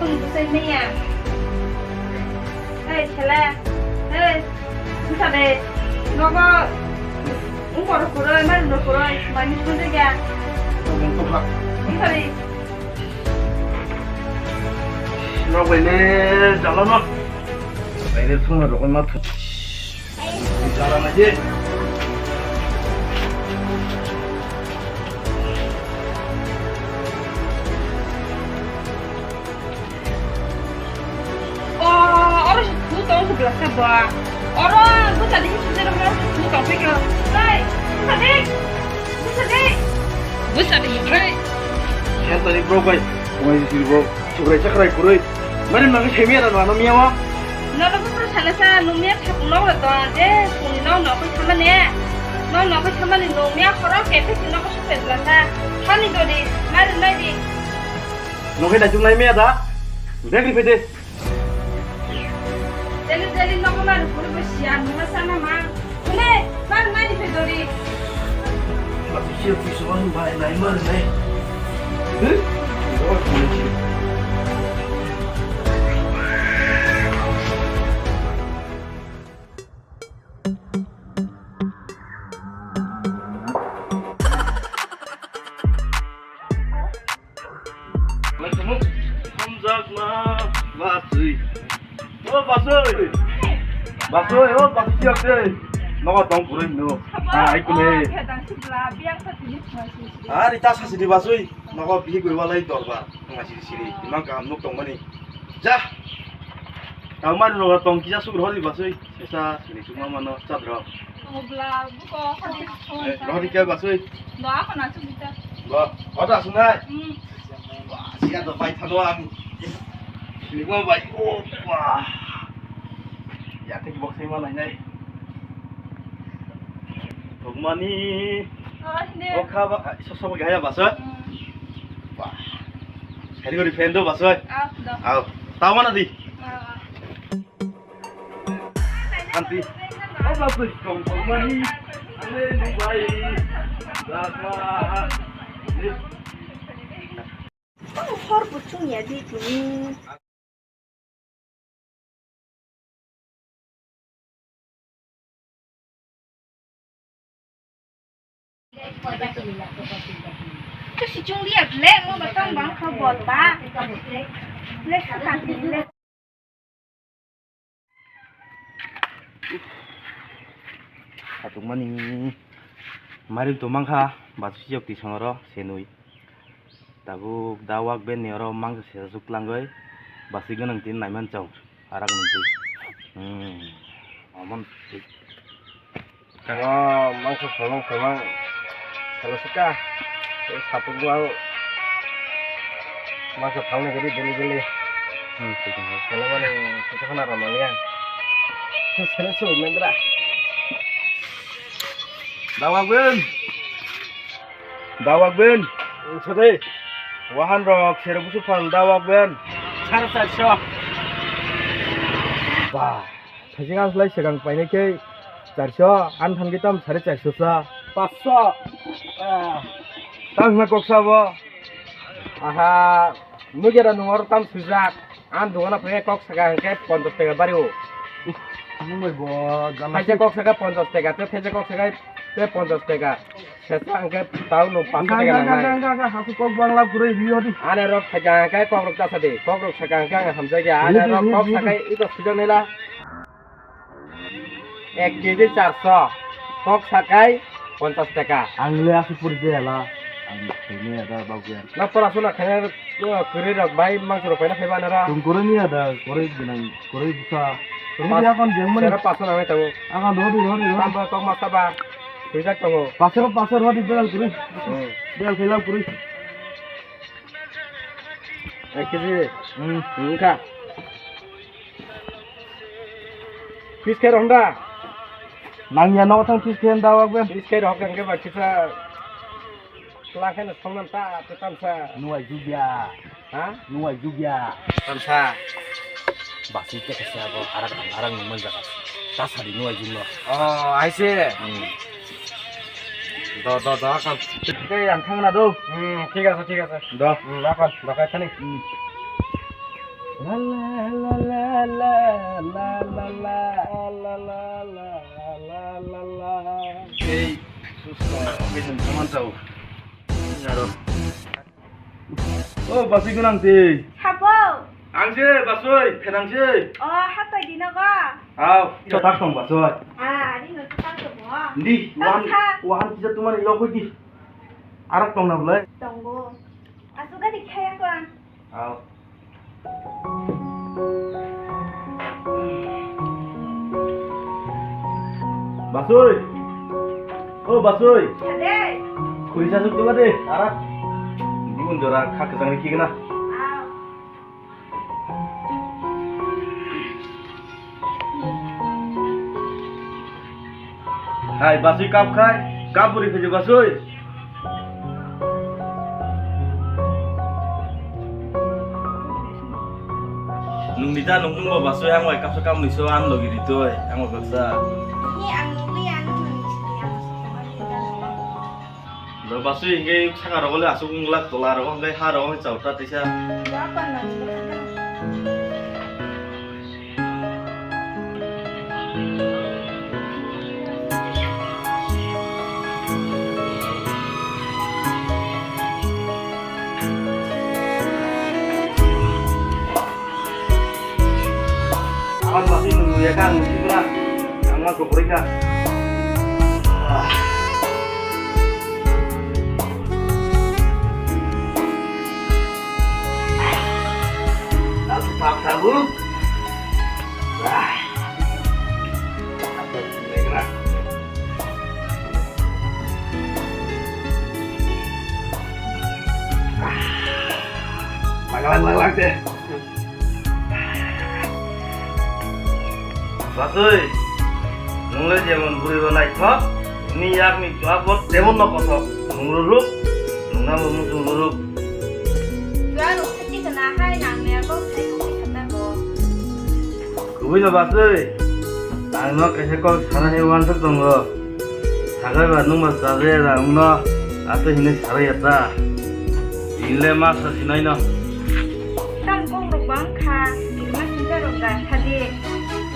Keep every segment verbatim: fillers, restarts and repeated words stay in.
Bwsai manya. Hey, sela. Hey, bwsa de. Nogo. Ungkor kuroi, mar no kuroi. Mani sunde ga. Bwsa de. Nok bai le jala no. Bai le thung rok ma thung. Jala na je. O, oro se thu tong se belaksa ba. Oro bwsa de hisu jero mo thu tong phe kyo. Dai, bwsa de. Bwsa de. Bwsa de hiphai. Sian tani bro bai. Oi si bro. Chukrai chakrai kurui. Mari magi semi ada nana miya wa. Nono bwsa sana sa numia thap nok la to je suni no no koi thamane. No no koi thamane numia khoro ke phe no ko supe belaksa. Thani dodi. Mari nai di. Nokhe daichuk nai miya da. Begri phede. Jeli jeli nokma rukuri bo siya numa sana ma. Kule, mar mani phedori. Siya pisa wan bai nai mar nai. Huh? Hamjakma Basui. O Basui. Basui, o Basui siyak de. Nogo tong kurui no. Ah, ai kule. Ari ta sasidi Basui. Nogo bihi gurwalai dorbar. Ngasiri siri. Imang kaham nuk tongmani. Ja. Tangmani nogo tong kisa sukur hori Basui. Sesa sini suma mano chadro. Obla buko hadi. Eh, rohdi kya Basui? Do ako na chubita. Bo, oda sunai. Hmm. Wah, siya do pai thano ang. Sini ko bai. Oh, wah. Ya te box ma nai nai. Tongmani. Oh, hindi. O kha ba, so so gaya Basui. Hmm. Wah. Kari gori fan do Basui. Ah, do. Au. Tawana di. Ah, ah. Santi. O ba bwrwi tong tongmani. Ale nubai. Daka. Hor buchung ya di tini. Itu si Jung lihat le, mau batang bang kau buat ba. Le suka le. Khatukmani mari tongmang kha, basu siyok twi songoro senwi. Tabuk da wak ben ni oro mangsa sejak langoi, basi gwnang tin naiman chao, arak nung twi. Hmm, omon twi. Kanga mangsa phalmang phalmang salo sika. Sapung wal mangsa phalni gari beli beli. Hmm, salo mani kita kana ramani ya. Salo su mendra. Da wak ben. Da wak ben. Sade. Wahan rok sero busu phal da wak ben. Sare charso. Ba. Thaising aslai segang painai khe charso, an thangkhe tam sare charso sa. Paanso. Ah. Tam hwnna kok sabo. Aha, nugera nungor tam sujak. An dogana phai kok saka hwnkhe ponchas taka bari o. Nungbai bo jana. Thaisa kok saka ponchas taka, te thaisa kok saka te ponchas taka. Sesa hwnkhe tao no paanso taka nangnai. Hwnkhe, hwnkhe, hwnkhe, hasu kok bangla gurui ri hodi. Ane rok thaisa hwnkhe kok rok chasa di. Kok rok saka hwnkhe ang hamjak ya. Ane rok kok sakai iko sujak naila. Ek kg charso, kok sakai ponchas taka. Ang le asuk puri jela. Ang khaini ada bagu ya. Na pora suna khaina, uh, kwrwi rok bai mangsa rok paina phaiba nara. Tung kwrwi ni ada, kwrwi gwnang, kwrwi bwsa. Kwrwi pas-, dia kon jeng mani. Sera paso nangnai tabuk. Ang ang dodi, dodi, dodi. Tamba kok masa ba. Twijak tongo. Paso, paso, dodi, beral kwrwi. Hmm. Beral khailak kwrwi. Ek kg. Hmm. Wngkha. Piece khe rw hwnda? Nangya, nogo thang piece khe hwnda, wak ben. Piece khe rw hwnkhe ba kisa kla khe no songnan ta, ta tamsa. Nuai jugya. Ha? Nuai jugya. Tamsa. Basi te kasa bo arak, arak ni manjak. Ta sadi nuai jugno. Oh, aise. Hmm. Do, do, do, akon. Tei ang thangna do. Hmm, thik ase, thik ase. Do. Hmm, akon, do kai thani. Hmm. Ei, susto, oke, teman tahu. Aro. O, basui gunang ti. Habo. Ang se, basui, phenang se. O, hapai di nogo. Aw, tak tong basui. Ah, ani no tak tong bo. Ndi, wan, wan kisa tumani logoi di. Arak tong na bolai. Tongo. Asu gadi khaya ko ang. Aw. Basui. O Basui. Ade. Khuri sa suk tuma de. Ara. Di un jora khak jang ki gana. Aw. Hai, Basui kap khai, kap buri phili Basui. Nung nita nung nung bo Basui ang bai kapsa kam ni so an logi ri toi, ang bai baksa. Ni ang nung ni ang nung ni sini ang so sama ni ta nung. Lo Basui hingke saka rogo le asuk wng glak tola rogo hingke ha rogo hingke chauta teisa. Awan pasti nunggu ya kan, mesti pula. Ang mah kukurik dah. Ah. Langsung paksa dulu. Ah. Apa sih, merah? Ah. Bakalan lang lang deh. Basui, nung le jemon bwrwi rw naithok, nini yakni chuak bo temon no kothok. Nung rw ruk, nung nang bo muchung rw ruk. Chuak rok khachi khna hai nang ne bo khai nung khe khata bo. Kubui no Basui, ang no kaisa kok sana hai uansuk tongo. Sagai ba nung ba chajakya da wngno, ato hinwi sajakya ta. Inle ma sa sinai no. Tam kok rok bang kha, birma sinja rok da sadi.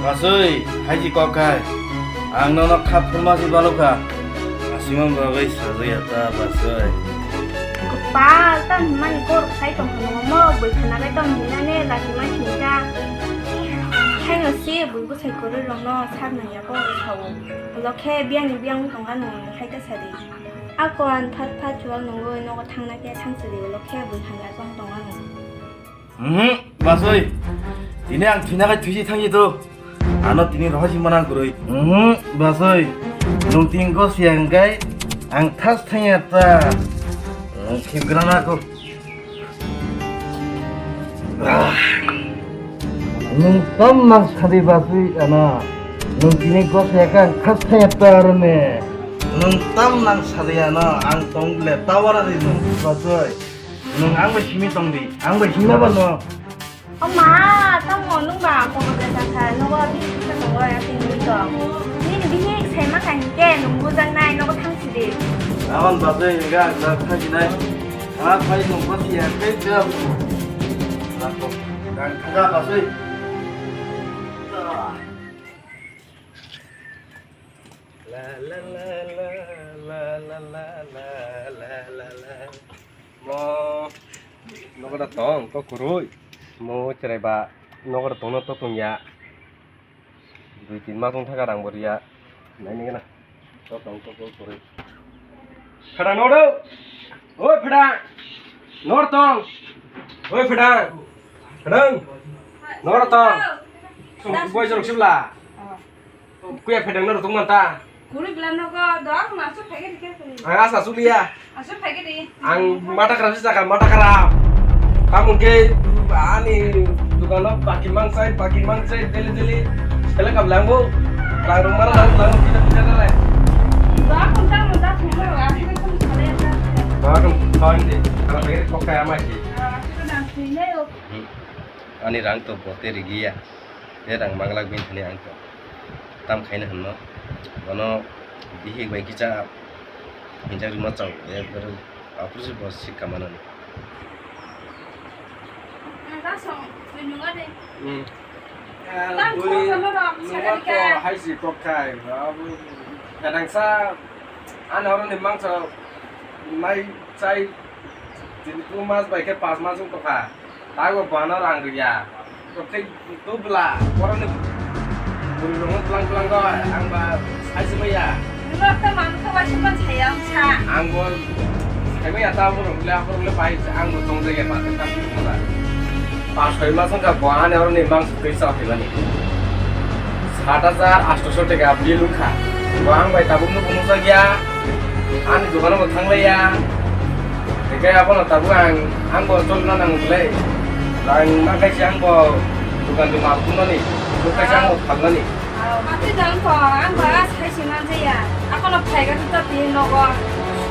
Basui, haji kok kai. Ang nono kha phurma si balukha. Asima babai sajakya ta Basui. Kopal, tam hwnmani kok rok sai tong kha nongo mo, bwkhana bai tong hinane lachima sinja. Haino si bwbwsai kwrwi rokno sak nangya kok rok sao. Ulo khe biyangni biyang wng tong ano, hai ta sadi. A koan phat phat chuwak nungwi nogo thangna khe thang sidi, ulo khe bui hamya chong tong ano. Mhm, Basui. Tini ang thwina khai thwisi thangsi to. Ano tini rohorsi manang kwrwi. Mhm, Basui. Nung tini gosiya hwnkhe ang thas thangya ta. Nung khibgrana kho. Ah. Nung tam nang sadi Basui ana. Nung tini gosiya khe ang thas thangya ta arone. Nung tam nang sadi ana ang tong le tawara di nung Basui. Nung ang bai simi tong di. Ang bai simi ba no. O ma, tamo nung ba kono besa kha. Nogo bini kisa tongo ya tini tong. Nini bini sai ma kha hingke nung bujang nai nogo thang sidi. Awan Basui hingke ang thang sinai. Ang phai nung basiya khe jam. Nako. Ang thang Basui. La la la. Mo nogo da tong kok kwrwi. Mo cherai ba nogo da tongno to tongya. Dui tin mas wng thaka rang bo riya. Naini gana. To tong kok kwrwi. Khada nogo. Oi pheda. Nor tong. Oi pheda. Phedang. Nor tong. Boi jorok sibla. Kuya phedang no rwtwk manta. Kuri bwla nogo dok ma su phege dikhe kuri. Ang asa suliya. Asu phege di. Ang mata kara si saka mata kara. Tamung ke ani dukan no paki mangsai paki mangsai daily daily. Sele kam langbo. Lang rung mara lang lang kita kita dale. Dok kunta kunta sumber asi kan sumber ya. Dok kan di. Kalau phege kok kaya mai si. Asi kan asi ne yo. Ani rang to bote rigiya. Tei rang manglak bini thani ang tong. Tam khaina hwnno. Bono bihik bai kisa hinjak rwma chao. Ekbare aphuru se bo sikka manani. Tasong, twi nunga de. Hmm. Tang bui khoroksa norok nunga sakani to khe. Hai si kok khai. Abu gadangsa ani oro ni mangsa mai chai tin tu mas bai khe pas mas wng tokha. Taibo buhano rang rwya. Tei tubla borokni bwrwirokno tlang tlang rw ang ba sai se maya. Nwng ta man kha ba se man saya wngsa. Ang bo sai maya ta borok le borok le bai ang bo tong jaya ba ta tang tong ba. Pas soi mas wngkha bo ani oroni mangsa twi cha phaimani. Sat hajar asto sho taka bill wngkha. Bo ang bai tabukno phunukjak ya. Ani dogano bo thanglaiya. Hingke abono tabuk ang, ang bo cholna nango bwlai. Ang ma kaisa ang bo dogan ni mal phunani, bo kaisa ang bo phalnani. Matwi dang ko, ang ba sai se man jaya. Akono phaiga tu ta tin nogo.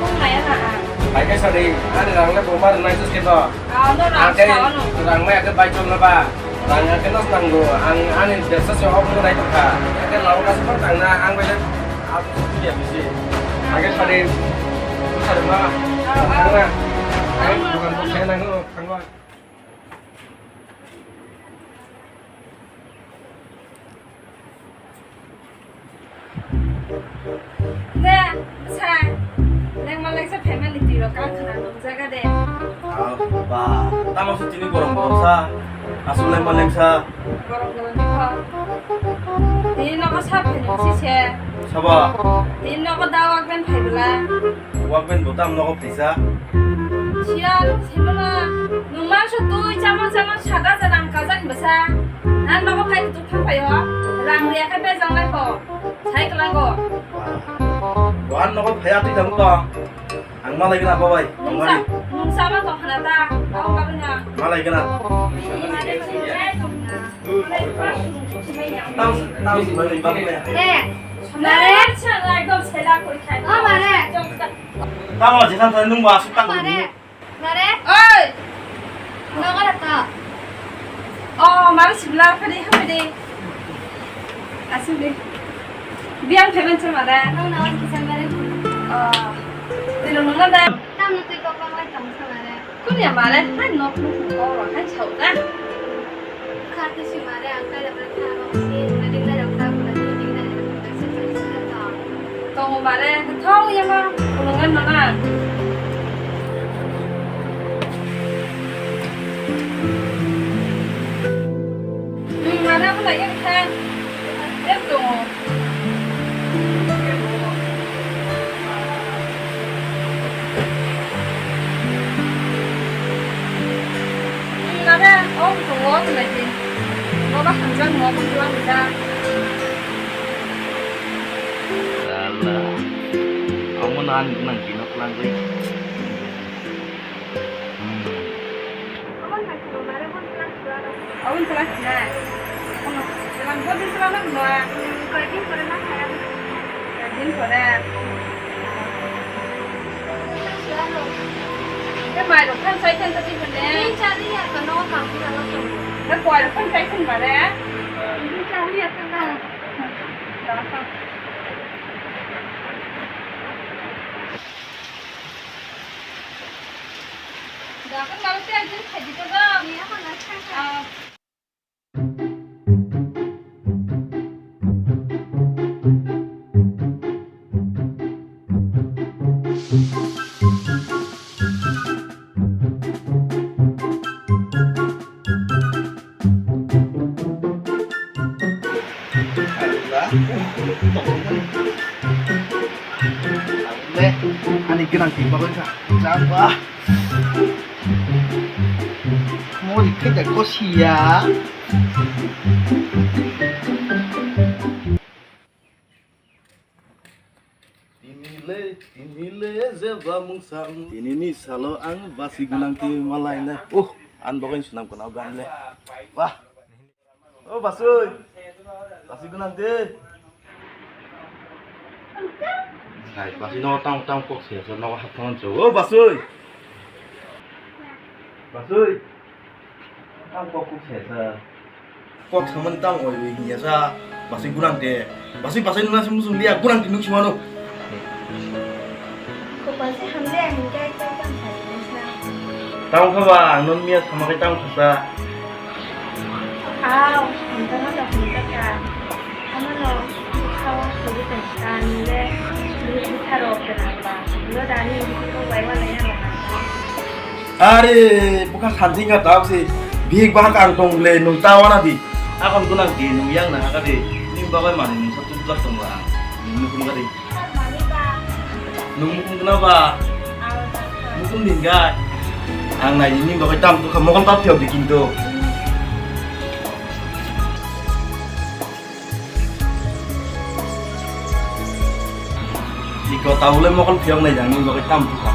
Sung naya na ang. Phaiga sari, ani rang le bo mar nai tus ke to. Ah, no rang Ang khe sa ano. Rang mai ake bai chol na ba. Rang ake nos nang do. Ang ani besa se ok mo nai tokha. Ake lau ka super tang na ang bai le ap ya bisi. Ake sari. Sari ma. Ah, ah. Ang na. Ang bukan saya nang no kangwa. De, sa, lengma lengsa family twi rok ang khna nung jaga de. Ah, ba, tamo se tini gorong gorong sa, asuk lengma lengsa. Gorong gorong ni kho. Tini nogo sa phai nung si se. Sabo? Tini nogo da wak ben phai bwla. Wak ben bo tam nogo phaisa. Siya, simono, nung mangso twi chamang chamang saga janang kajak bwsa. Ang nogo phai kutuk thang phaio. Rang riya khe bejang lai kho. Sai kwlango. Bo ang nogo phai atwi thang tong. Ang malai gana babai. Nung sa, nung sama tong khana ta. Tong kabin ha. Malai gana. Tang, tang, malai gana. He. Mare. Ekdom sela kori khai. O mare. Tamo jesan tadi nung masuk tang. Mare. Mare. Oi. Nogo rata. Oh, mare sibla phadi hamdi. Asli. Biang phaimani se mare. Nang nawa kisa mare. Oh. Tilo nungna da. Tam no twi kok kok lai tong sa mare. Kunya mare, hai nok nuk nuk kok hai chau da. Kha khe si mare, ang kaila bai kha, ang si, na ding na rok ta, na ding ding na rok ta, se se se ta. Tongo mare, thong yama, ulungan mana. Hmm, mare, aku lagi kan. Em tongo. Nare, o tongo, naidi. Nogo hamjak, nogo hamjak. Lala. Amo nan nang kino klangwi. Hmm. Aboni plastic na. Kono, selang bodi selang na. Koi din pore na khaya. Koi din pore. Ke mai rok kan sai kan tadi bende. Ni chari ya kono kam kira lo. Ke koi rok kan sai kan bare. Ni chari ya kono. Dakon baru tiang jin khaji to dong. Iya, mana khaji? Ah. Ani gwnangti bagwi kha. Jang ba. Mori khe da kosiya. Tini le, tini le, jeba mungsa ang. Tini ni salo ang basi gwnangti malai le. Oh, an bagwi sunam kana gan le. Wah. O Basui. Basui gwnangti. Hai, Basui no tang tang kok se, so no hap tang so. O Basui. Basui. Tang kok kok se sa. Kok samani tang oi oi hiya sa. Basui gwnangti. Basui basui nuna sum sum liya gwnangti nuk sumano. Kok basui hamle ang kai kai tang sa. Tang kha ba ang non miya sama kai tang kha sa. Wow, hamjakma tong hamjakya. Hamano bwkhao sugwi tongkha, nile bwtharok gwnangba. Ulo dani bwkhao bai uanaino rwna. Are, bwkha santi wngkha tabuk se. Bihik bahak ang tong le, nwng ta wana di. Akon gwnang di, nwng yang nang kha di. Nini bagwi manwi nwng sa tubujak tongo ang. Nwng nukung kha di. Nwng mukung gana ba? Mukung din ga? Ang nai ni bagwi tam tu kha mokol ta phiyok di kintu. Iko ta ulai mokol phiyok nai jang ni bagwi tam tu kha.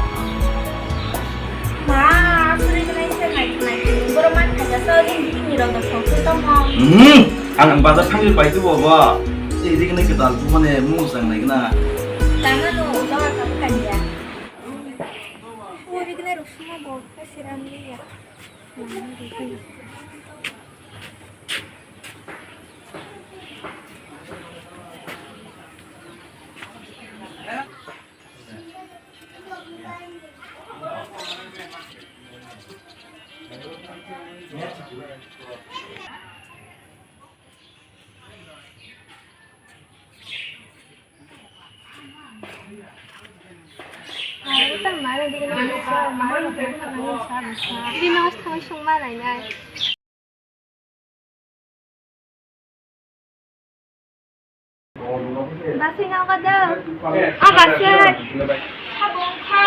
Ma, aswrwi gwnai se nai nai. Borok man khaja so ring ring ni rok no thok se tongmo. Hmm, ang bazar thangwi pai tu bo ba. Ring ring ni kedal tu mane mung sang nai gna. Tama no ulo ka ka ya. Ring ring ni rok suma bo ka siram ni ya. Ini mas thang sung ma nai nai. Basui nogo do. Ah, basui. Sabo wngkha.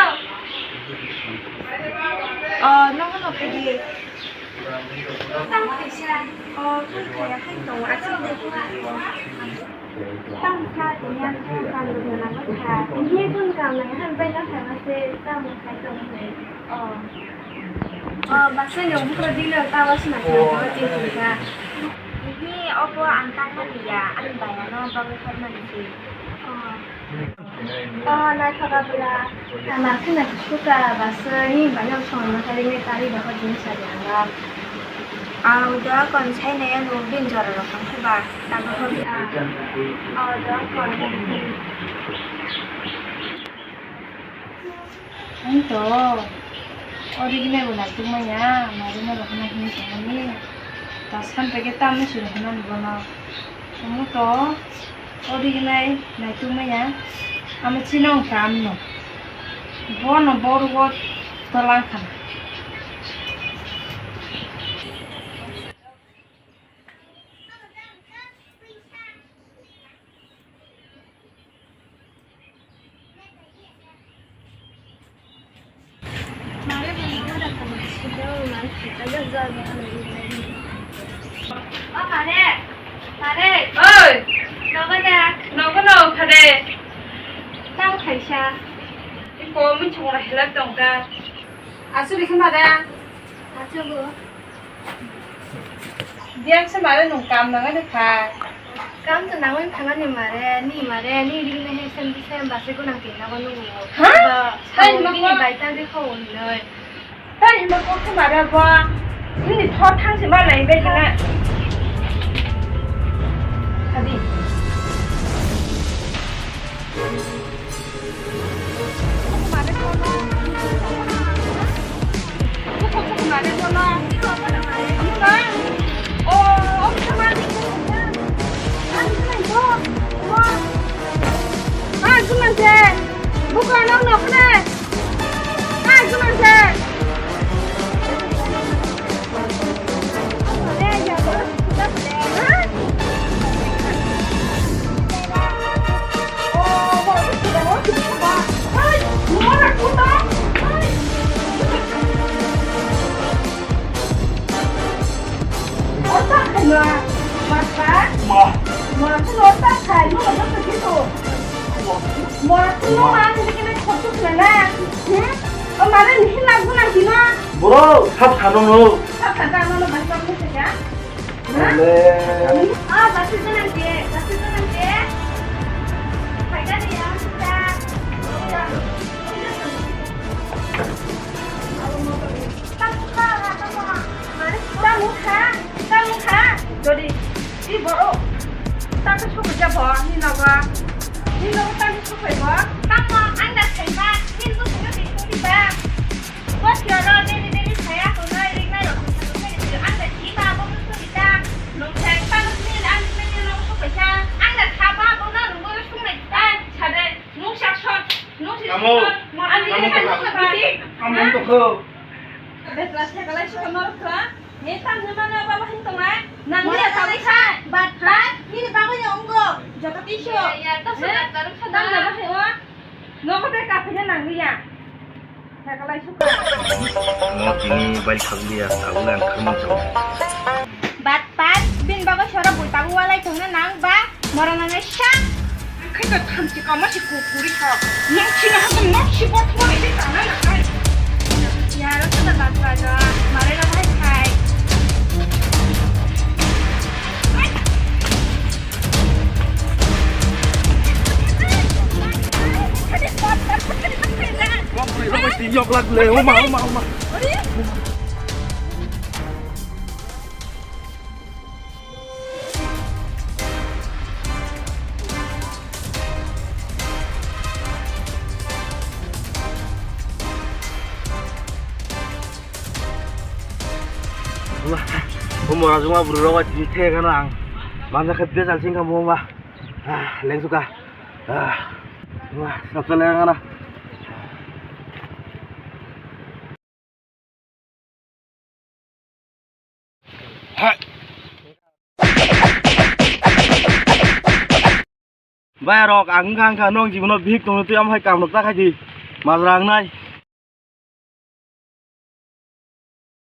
Oh, nogo no phaidi. Tang khaisa. Oh, tang khaya khai tongo. Aswk de. Tang kha tini ang kha kang rwna nangkha. Tini kun kang nai han bai na kha se tang khai tongo. Oh. Oh, baksa ni bukra dino ta wasi na kha, ta wasi na kha. Ni obo ang tang mani ya, ani baya no bagwi hor mani si. Oh. Oh, na thoka bula. Ama khna suka baksa ni baya song na kali ni tari ba hor din sa ya. Ang do kon sai na ya no bin jora ro kan ba. Ta ba hor. Oh, do kon. Ang to, original bo naituk maya, marina bo hana hini tongmani. Ta san pake tamni suru hana ni bono. Omo to, original naituk maya, ama chini wngkha amno. Bono borugo tolang khana. O mare, mare. Oi. Nogo na? Nogo no, phare. Tang khaisa. Iko muchungra helak tong ta. Asuri khe mare. Achugo. Diyan se mare nung kam nang ani kha. Kam to nang ani thang ani mare, ni mare, ni ri ne he sem bi sem ba se gunang tin na ko nung. Ha? Ba, hai sa ma ni ko. Bai ta de ko noi. Tai hima ko se mare ba. Ni thor thang se ma lai bai na. Hadi. Bro, sab sano no. Sab sano no, basta mo se ya. Ale. Ah, basta na ke, basta na ke. Phaikha de ya, sita. Tamo kha, tamo kha. Tamo kha, tamo kha. Jodi, i boro. Tamo sokja bo, ni nogo. Ni nogo tamo sokai bo. Tamo, anda sai ba, ni nogo ni ba. Bos yoro, deli deli saya ko noi, ring nai rok ko noi, anda si ba, bo ko ni ta. No Betla sekalai suka norok kha. Ni tam ni mana baba hin tongnai. Nang ni ya tali khai. Bat bat. Ni ni bagwi ni onggo. Joto tisu. Ya, ya, to suka taru khana. Tam na bahai o. Nogo te kaphina nang ni ya. Sekalai suka. Mo tini bai thang dia. Tahu yang kami tahu. Bat bat. Bin bagwi sora bui tabu walai tongna nang ba. Mora nang sa. Khe to thamchi kama si kukuri kha. Nok si na ha nok si bot mo ni kana na kai. Yaro to da bat bat. Mare na bhai khai. Yok lak le, oma, oma, oma. Oma, oma, rajuma buru rogo tini thek ano ang. Manja khe bejal sing kamo oma. Ah, lengsuka. Ah, wah, sabsa leng ana. Hai. Bai rok, ang wngkha, wngkha, nong jibono bihik tongno twi, omo hai kam rok ta khai di. Majra wngnai.